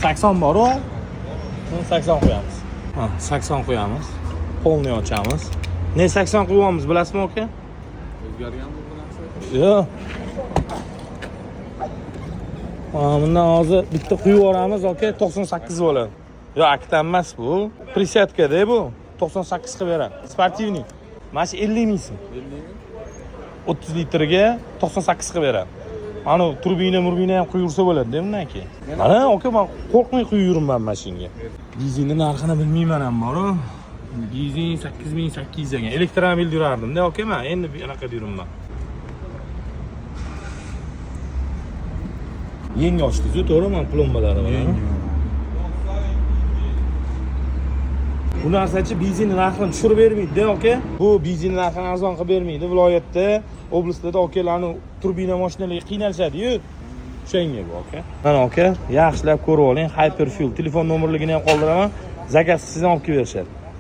80 bor-u. 80 qo'yamiz. Ha, 80 qo'yamiz. Polni ochamiz. Ne 80 qo'yyapmiz, bilasizmi aka? O'zgarganmi bu narsa? Yo'q. Ha, bundan hozir bitta quyib yuboramiz aka, 98 bo'ladi. Yo'q, aktan emas bu. Prisetkada bu. 98 qilib beradi. Sportivniy. Mana shu 50 ming so'm. 50 ming. 30 litrga 98 qilib beradi. Ana turbina, murbina ham quyursa bo'ladi-da bundan keyin. Mana aka, men qo'rqmay quyib yuribman mashinga. Benzinni narxini bilmayman ham bor-u. Benzin 8800 ekan. Elektromobilda yurardim-da aka men, endi anaqa yuribman. Yangi ochdingiz-ku, to'g'rimi? Plombalari bilan. Bu narsachi benzinni narxini tushirib bermaydi-da aka. Bu benzinni narxini arzon qilib bermaydi. Viloyatda, oblastlarda akalarni turbina mashinalarga qiynalishadi-yu. O'shanga bu aka. Mana aka, yaxshilab ko'rib oling. Hyperfuel telefon nomerligini ham qoldiraman. Zakaz sizdan olib kelib berishadi.